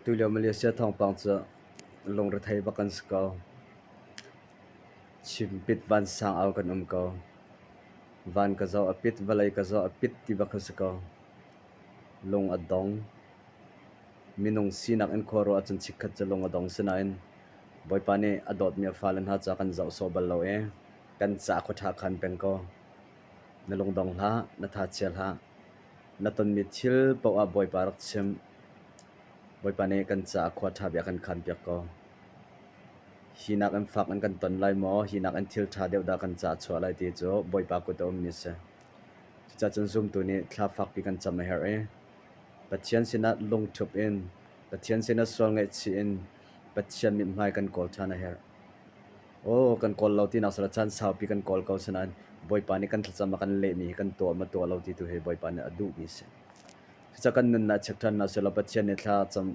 Tulio Malaysia thawngpang cu lungrethei bak kan si ko. Chimpit vansang au kan um ko. Van ka zoh a pit, vawlei ka zoh a pit ti bak kha si ko. Lung a dong. Minung sinak in khua ruah ahcun chikkhat cu lung a dong sinain Bawipa nih a dawtmi a fale hna ca kan zoh sawh bal lo i kan ca khua ṭha khan peng ko. Na lungdong hlah, na tha chia hlah. Na tonmi thil paoh ah Bawipa rak chim. Bawipa nih kan caah khua ṭha bik a kan khanpiak ko. Hi nakin fak in kan ton lai maw, hi nakin thil ṭha deuh dah kan caah a chuah lai ti cu Bawipa kut a ummi a si. Cucaah cun zumtu nih thla fakpi kan cam a herh i Pathian sinah lungṭhup in, Pathian sinah sual ngaihchih in Pathian mithmai kan kawl ṭhan a herh. Aw, kan kawl lo tinak sal caan saupi kan kawl ko sinain Bawipa nih kan thlacam a kan lehmi hi kan tuah maw tuah lo ti tu hi Bawipa nih a duhmi a si. Cucaah kan nunnak check ṭhan hna sehlaw Pathian nih thla cam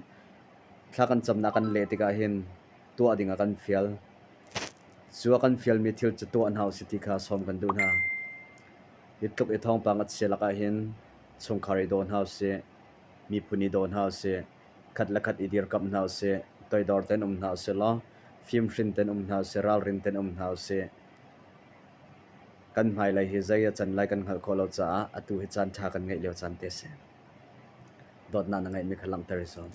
thla kan camnak kan leh tikah hin tuah ding a kan fial. Cu a kan fialmi thil cu tuah hna usih ti kha sawm kan duh hna. Hi tluk i thawngpang a chia lakah hin chungkhar i daw hna usih, miphun i daw hna usih, khat le khat i dirkamh hna usih, toidor tein um hna usih law fimhrin tein um hna usih, ralrin tein um hna usih. Kan hmailei hi zei a can lai kan hngalh khawh lo caah atu hi caan ṭha kan ngeih lio caan te a si. Dawtnak na ngeihmi kha langhter i zuam.